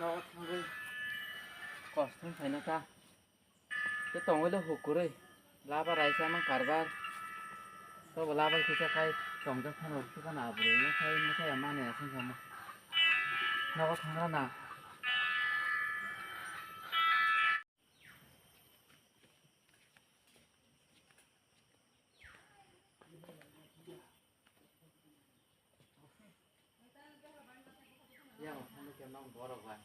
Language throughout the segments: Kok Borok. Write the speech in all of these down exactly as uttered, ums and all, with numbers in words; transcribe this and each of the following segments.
Nogo thangwi kosthum phaina ta. Tei tongwi le hukurwi. Laba raisa mang karbar. Tobo laba kisa khai tongjak phano, phano abrui no khai mwsai ya mani aswk samo. Nogo thangra na. Yang phone ke nong borok bai.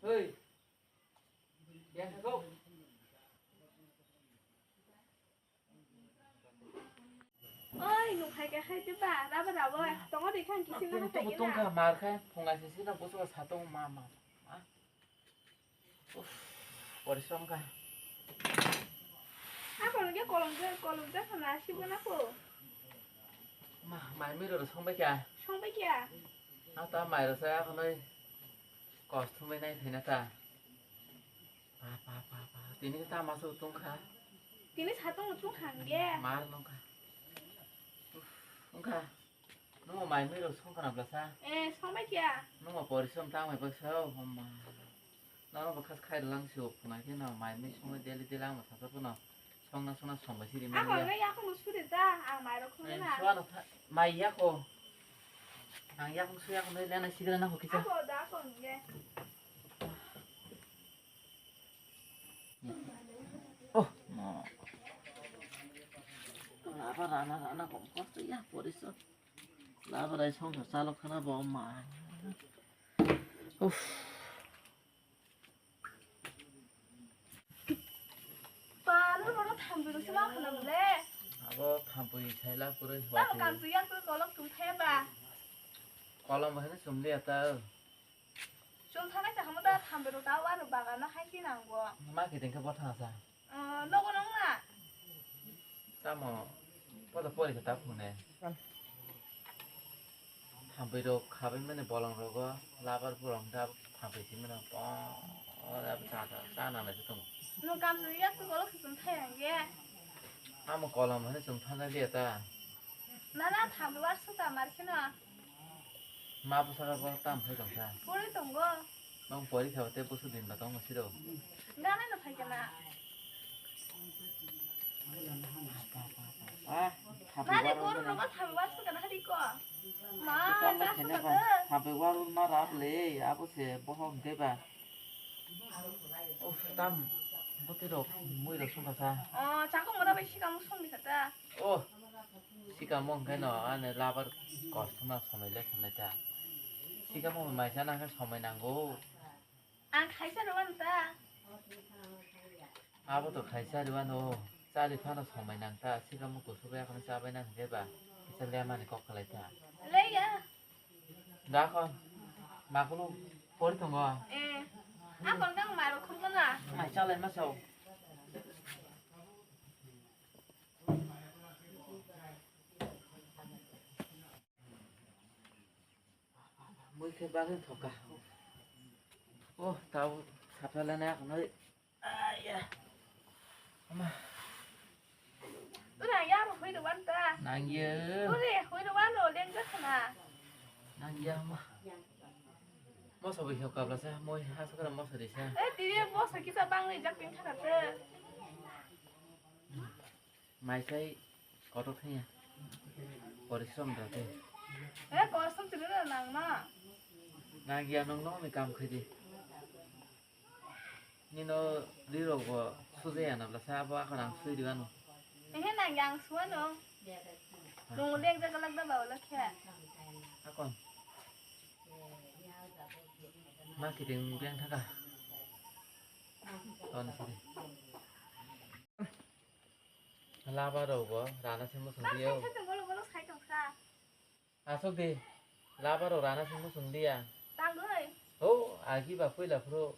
Hei. Yang kau. Oi, nukhai ka khai tiba, raba rabo, tongo de khang kisi na Tong khai tong na. Kha mar khai phunga sisi na busu sa tong ma ma. Ah. Uff, porisom kha. Ako nungke kolom je, kolom je khana sibo na ko. Ma, mai miro ro song bai kya? Song bai kya? Ata mai ro sa ako noi kos thumai nai thina ta. Pa, pa, pa, pa. Tini ta maso tung kha. Tini satung tung kha nge. Mar nong kha. Uff, ung kha. Nungma mai mui rok song khna blasa? Eh, song bai kya? Nungma porisom tang mai baksa o, homma. Nono bo khas khai lang si o phunai khe no mai mui song daily daily ang sasa phano song na song na song bai siri Ako manya. Ngai ako no suri da, ang mai rok khung Eh, na. Suwa no tha-, mai yako. Ang yakung suya ko noi lena sigra na hokisa. Ako da ko nge. Oh, no. Laba rana rana kom kosto ya poriso. Laba rai song sa salo khana bo ma. Uff. Palo bono thambi rok sima khana mole. Abo thambi saila puroi. Tamo hwati. Kamsu yak kolok tum theba. Kolom bahai sumli ata. Chwng thangkhe sa hamo da thambi rok ta wano bagano hai khe nango. Ma khe tengkhe bo thangsa. Ah, nogo nong na? Tamo, podo pori khe ta phone. Thambi rok khabai mani bolong rogo, labar bolong da thambi si mano. Oh, oh, da cha cha cha na lai tongo. No kam su yak tu kolok sum thai ang ye. Amo kolom hane chwng thangkhe liya ta. Na na thambi war su ta mar kheno. Ma bwsaka bo tam phai tong kha. Pori tongo. Nong pori kha te busu din ba tong siro. Gana no phai kana. Ah, thapi Mane war guru wala. Rogo thapi war su kana hari ko. Ma, kita ma ja khene su ba, ta. Thapi war ma rap le, abo se bohok de ba. Uf, tam, bwtwi rok, mui rok songkha sa. Oh, chakung mura bai sikamo songni kha ta. Oh, sikamo hwnkhe no, ani labar kosto no somai le sanai ta. Sikamo mai sana khe somai nango. Ang khaisa rwano ta. Abo to khaisa rwano, chali phano somai nang ta, sikamo kusuk ya khano chabai nang hwnkhe ba, kisa lemani kok khlai ta. Leya. Dakho, makulu pori tongo. Eh, akon kang maro khulgana. Mai chalai ma sao. Mui khe bagwi thoka. Oh, tau saphalana akonoi. Aya. Ama. Tura ya ro hoi do wan ta. Nangya. Ture hoi do wan ro leng ja khana. Nangya ama. Moso bai hok kabla sa, moi ha sakra moso de sa. Eh, tiri moso kisa bang ni jak pin thaka te. Maisai kotor thaya. Porishrom da te. Eh, kosom tiri na nang ma. Nangya nong nong ni kam khidi. Nino rirok bo sujaya na bwlasa abo akhor ang sui diwano. Ehe, nang yang suano. Nung lek jaga lak da bawa lak khe. Akon. Ma kiting biang thaka. Ton sidi. Laba rok bo rana se musung diyo. Bang sai thaka bolo bolo sai tong sa. Asok di, laba rok rana singmo sung liya. Tangoi. Ho, agi ba puila phuru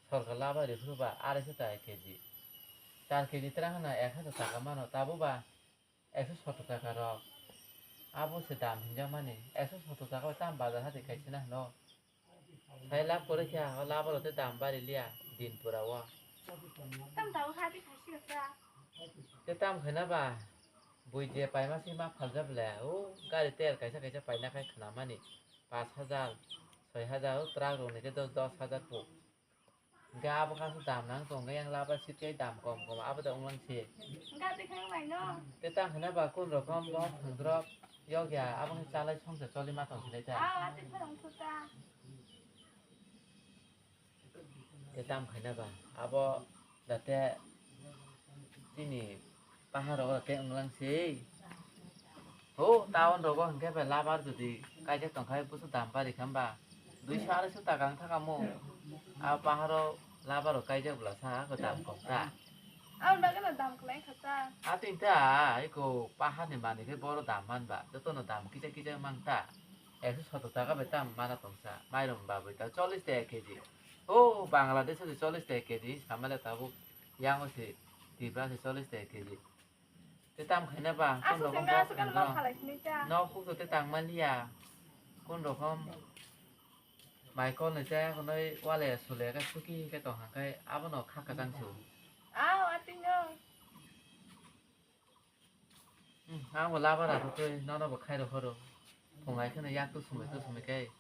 sorkar laba ri phuru ba arai so taka K G. Char K G tra hana ek hajar taka mano, tabo ba ekso sottor taka rok. Abo se dam hinjak mani, ekso sottor taka bai tam bazar hati kaisa na hano. Sai lab kwrwi khe, o lab rok tei dam bari liya din pura o. Tam tabo kha tei khaisi rok ta. Tei tam khaina ba, bui je paima se ma phalja ble, o gari tel kaisa kaisa paina khai khna mani, pash hajar, Soi hajar o, truck rok ni khe dos, dos hajar po. Hingke abo kasu dam nang tong khe yang laba seat kai dam kom kom abo de onglang se. Hingke ati khang bai no. Te tang khana ba kun rokom bo thang drop yok ya abo khe chalai song se choli ma tong sinai ta. Ah, ati khang thu ta. Te tam khaina ba, abo jate chini pahar rogo jate wnglang se. Ho, town rogo hingke bai labar jodi kaijak tongkhai busu dam bari khamba. Duiso araiso taka wng thaka mo. A paharo labar rok kaijak bwla sa ko dam kok ta. Aboni bagwi no dam kwlai kha ta. A tin ta, eko pahar ni manwi khe boro dam man ba. Joto no dam kisa kisa mang ta. Ekso sotor taka bai tam mana tongsa. Mairum ba bai ta chollish taka K G. O Bangladesh o chollish taka K G samale tabuk yang o se Tripura se chollish taka K G. Te tam khaina ba kun rokom ba. Nok huk te tang maliya. Kun rokom mai kol ni cha kunoi wale sule ka suki ke tong hangkai abono kha kachang su. Aw, ating no. Hmm, ang bo labar ato twi nono bo khairo horo. Phungai kheno yak tu sumui tu sumui kai.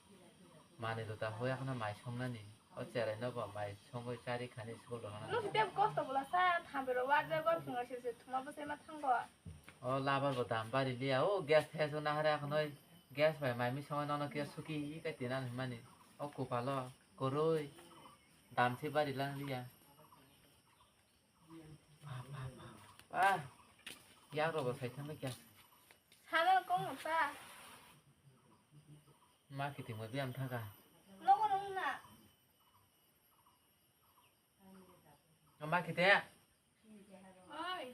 Mani duta hoya kheno mai songnani. O cherai no bo mai songoi chari khani school rok hana. Nusi tep kosto bola sa thambe ro wa jago phungai se se thuma bo se ma thango. O labar bo dam bari liya. O gas thai so nahare kheno gas bai mai mi songoi nono khe suki kai tinan himani. O kupalo koroi dam se bari lang liya. Ba, ba, ba, ba. Yak rok bo sai thangma kya. Sana kong ta. Ma kiting mo biam thangka. Nogo nung na. Ma kiting. Oi.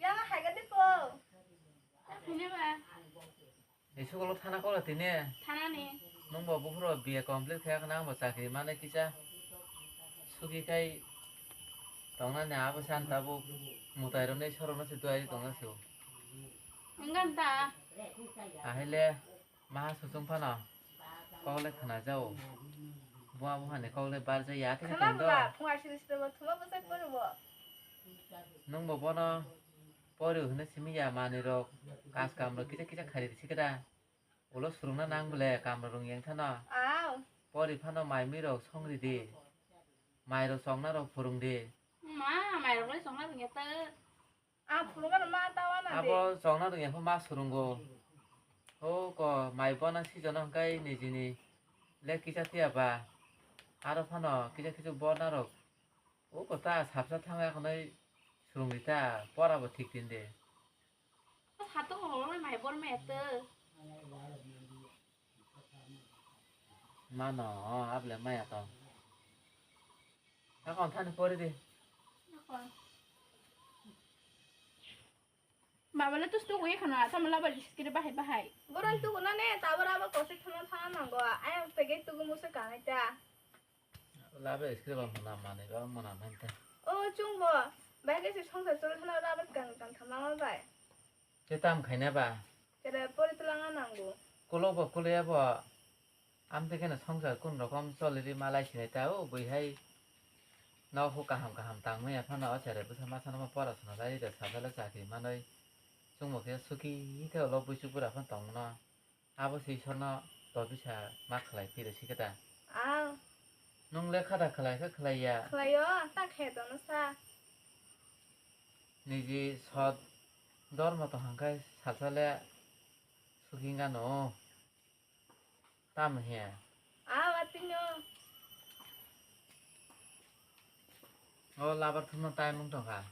Yang hai ka dipo. Ini ba. Ni sukolo thana kolo tini. Thana ni. Nung bo buphuru B A complete khe khna, ang bo chakri mane kisa suki khai tongnani abo san tabuk mutai rok ni sorok no se duai tongna se. Wngkha ta. Ahai le maha susung phano kok le khna jao. Bua bupha ni kok le bar jaya khe khna tong do. Bwla phung asiri siri bo thuma bwsai pori bo. Nung bo bono pori hwnwi simi ya manwi rok kas kam rok kisa kisa khari risi khe da. Ulo surungna nang bole kamra rung yang thano. Aw. Pori phano mai mui rok song ridi. Mai rok chongna rok phurung di. Ma, mai rok lai chongna rung ya ta. A phurung ano ma ta wana de. Abo chongna rung ya pho ma surungo. Ho ko mai bona season hwnkhe nijini le kisa tiya ba. Aro phano kisa kisa bona rok. O ko ta sapsa thangya khonai surung di ta pora bo thik tin de. Satung holo mai bor mai to. Mano, able maya to. Akon thani pori di. Akon. Baba le tus tu kuye khana, tamo labar jiskire bahai bahai. Boran tu kuna ne, tabor abo kosek khana thana nango. Ayang pege tu gumu se kanai ta. Labe iskre ba mona mani ba mona manta. O chungbo, bai khe se songsa chol thana labe kan kan thama ma bai. Te tam khaina ba? Kere pori tulanga nango. Kulo bo kulo ya bo. Am te khe na songsa kun rokom choli ri malai sinai ta o bui hai. Nokho kaham kaham tang maya phano o chere bwsa masa no pora sona lai da sajala chakri manoi. Chungbo khe suki khe ulo bui chukbura phan tong mano. Abo se Isorno tobisa ma khlai phiro sikhe da? Ang. Nwng lekha da khlai khe khlai ya? Khlaio, ta khe dono sa. Niji sot dormo tong hangkhe salsa le suki wngano. Tamo he? A, watino. O labar thumno taimung tongkha.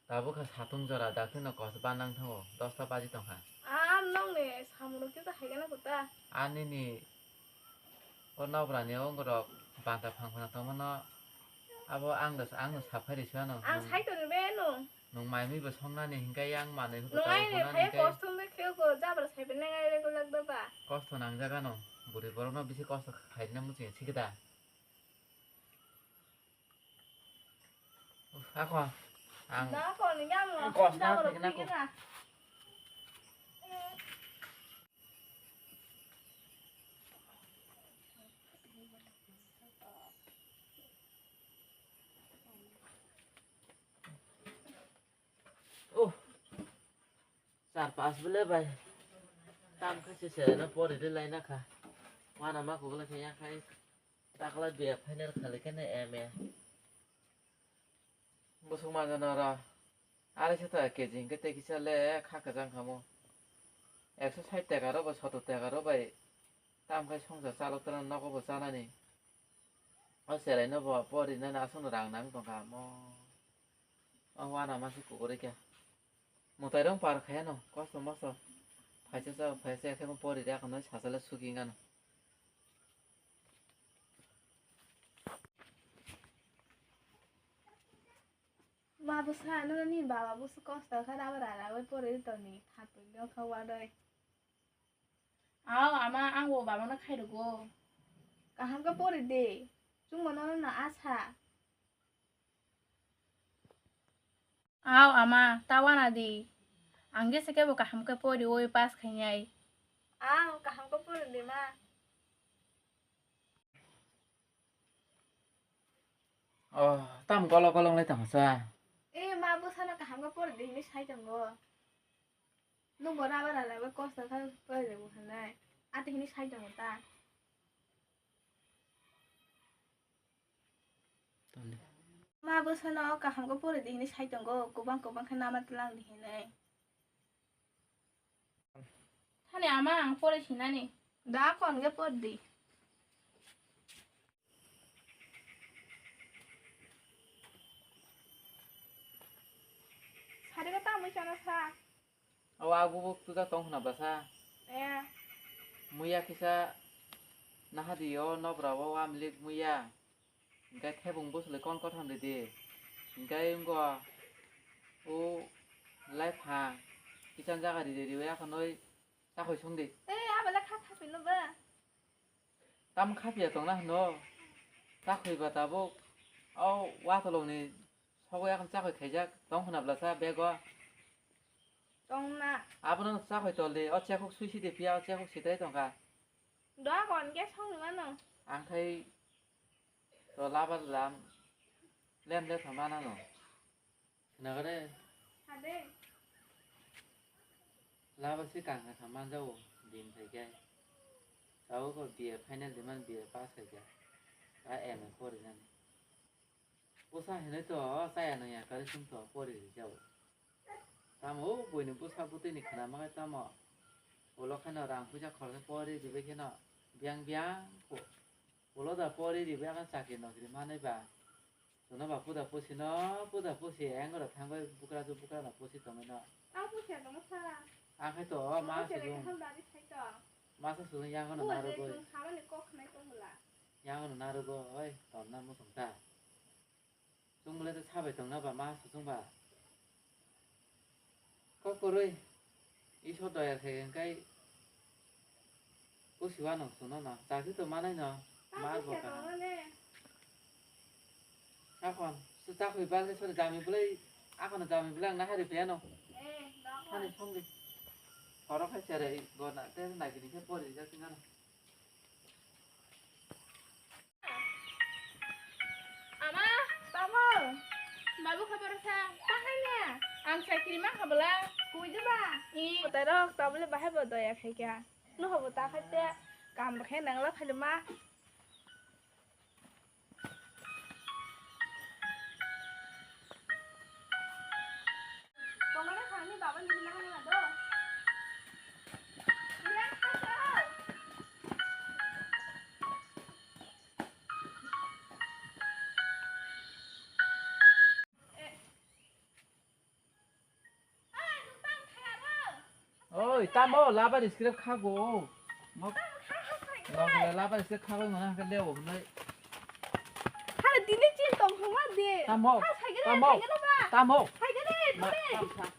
Tabuk kha satung jora, dakti no kos ba nang thango, dosta baji tongkha. A, nongni samung kisa haigana kuta. A nini o nobrani o ongorok banta phang phang tongmano, abo ang da, ang no saphai risi ano. Ang nwng, sai toni be nwng. Nwng mai mui bo songnani hinkhe yang manwi huku. Nwng tabo aini phunani phai hinkhe kosto wngwi kheo ko jabra sai be nang ai rego lak da ba. Kosto nangjaga no, buri borok no bisi kosto khaina muchung sikhe da. Ako, ang kos na kos na kos. Oh. Char pas bele bai. Tam khe se sere no pori de lai na kha. Wana ma kugula khe ya khai. Takla biya final khali khe ne M A. Busuk ma jana ra. Ari se ta K G hingke te kisa le kha kajang kamo. Ekso sait taka ro ba soto taka ro bai. Tam khai songsa chalo tana nogo bo chanani. O serai no bo pori nani aswk no rang nang tongkha mo. O wana ma se kuguri khe. Mwtai rok par khaiyano, kosto mosto. Phaisa cha, phaisa ya khe pori rya kano, sasale suki wngano. Ma bwsa, nini baba bwsa kosto kha, abo rara bai pori toni, thapwi no kha wadoi. Aw, ama, ang bo baba no khai rwgo. Kaham khe pori di, chwngno no asa. Aw, ama, ta wana di. Ang jesa khe bo kaham khe poriwi pass khainai. Aw, kaham khe pori di, ma. Oh, tam golo golo wng lai tong sa. E, ma, bwsano kaham khe pori di hinwi sai tongo. Nwng bo raba rara bai kosto khe pori rwgo hinwi. Ati hinwi sai tongo ta. Ma bwsano kaham khe pori di hinwi sai tongo, kubang kubang khe nama tlang di hinwi. Thani ama ang pori sinani. Da kon khe por di. Sari khe tamwi chana sa. O abu buk tuja tong khna basa. Eh. Muya kisa nahadi o nobra o amlik muya. Hingke thebung bwswlwi kon kotham ridi. Hingke wngkha o lai phang kisan jaga ridi riwi akhonoi chakhoi songdi. Ei, abale kha khapino ba. Tam khapya tongna hwno. Chakhoi ba tabuk o watolongni sogwi akhon chakhoi khaijak tong khna bwlasa bego. Tongna. Abono chakhoi toldi, o chekhuk sui sidi phiya, o chekhuk sitrai tongkha. Doa kon ke songni mano. Ang khai to labar lam lem le thama nano. Khna kare. Hade. Labar si kang kha manjao din thai ke. Tao ko B A final di man B A pass khai ke. A M A pori nani. Bwsa hinwi to chaya nangya kari sung to pori rijao. Tamo o buini bwsa bwtwi ni khna mangai tamo. Ulo kheno rang puisa khoroksa pori ribai kheno biang biang kho. Ulo da pori ribai akhon chakri nokri manwi ba. Tono ba puda pusi no, puda pusi engoro thangbai bukra ju bukra no pusi tongwi no. Tamo pusi no sara. Akhai to ma sujung. Masa sujung yango no narwgwi. Hamani kok khnai tongla. Yango no narwgo oi, tonna muchung ta. Chwng bwlai ta sabai tongna ba ma su chwng ba. Kok kwrwi Isor doya khe hwnkhe pusi uanw chwngno no chakri to manai no ma bo kaham. Akhon su chakhwi bagwi sori jami bwlai akhon jami bwlai ang nahari phiyano. Hani songdi. Oro khai sere gona te nagini khe pori jak chwngno. Ama. Tamo. Babu khabar sa. Tahai ne. Ang sakri ma khabla. Kui de ba. I. Kotai rok tabule bahai bo doya khai kya. No hobo ta khai te. Kam khe nang la khai ma. Oi, tamo labar script khago. Nok, nok le labar script khago mana ke leo nai. Hara dine chin tong thangma de. Tamo. Ha, saigene, tamo. Saigene ba. Tamo. Saigene, ma, dine. Tam, tam, tam.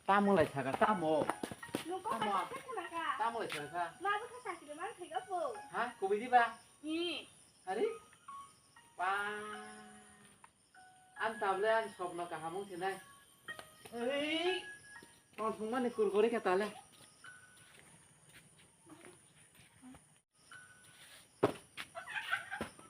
Tamo lai saga, tamo. Nungko tamo. Tamo lai saga. Ma bu kha sakire man thaiga po. Ha, kubi di ba? Ni. Hari? Pa. Ang tabole ang sopno kaham wng sinai. Ei, tongthokmani kurkuri khe tale.